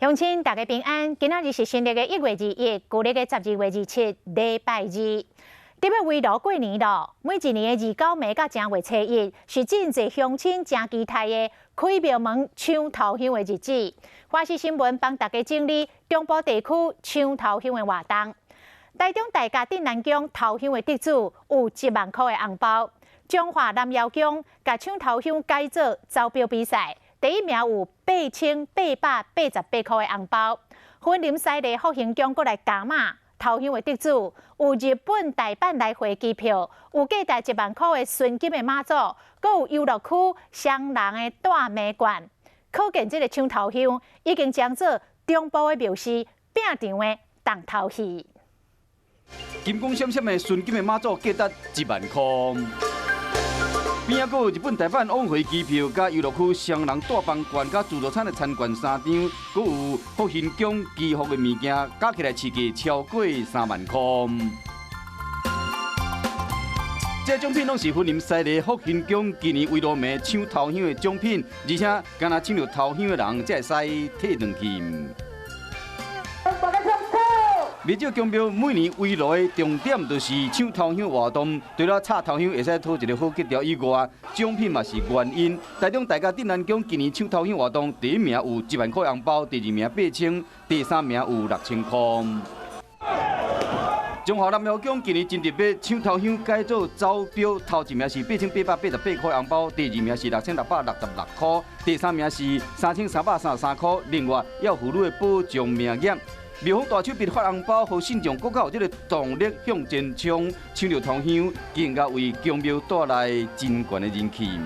鄉親大家平安，今仔日是新曆的1月21，舊曆的12月27，禮拜二。佇欲圍爐過年囉，每一年的二九暝佮正月初一，是真濟鄉親誠期待的開廟門搶頭香的日子。華視新聞幫大家整理中部地區搶頭香的活動。台中大甲鎮瀾宮頭香的得主有1萬箍的紅包。彰化南瑤宮共搶頭香改做走標比賽，第一名有8888箍的紅包。雲林西麗福興宮閣來加碼，頭香的得主有日本大阪來回機票，有價值1萬箍的純金的媽祖，閣有遊樂區雙人的大滿貫。可見這个搶頭香已經將做中部的廟寺拼場的重頭戲。金光閃閃的純金的媽祖，價值1萬箍。邊仔閣有日本大阪往回機票，佮遊樂區雙人大房券，佮自助餐的餐券三張，閣有福興宮祈福的物件，加起來市價超過3萬箍。這獎品攏是雲林西麗福興宮今年圍爐暝搶頭香的獎品，而且干焦搶著頭香的人才會使提轉去。袂少宮廟每年圍爐的重點就是搶頭香活動，除了插頭香會使討一个好吉兆以外，獎品嘛是原因。台中大甲鎮瀾宮今年搶頭香活動，第一名有1萬箍紅包，第二名8000，第三名有6000箍。彰化南瑤宮今年真特別，搶頭香改做走標，頭一名是8888箍紅包，第二名是6666箍，第三名是3333箍。另外，猶有婦女的保障名額。廟方大手筆發紅包，予信眾閣較有這个動力向前衝，搶著頭香，更加為宮廟帶來真懸的人氣。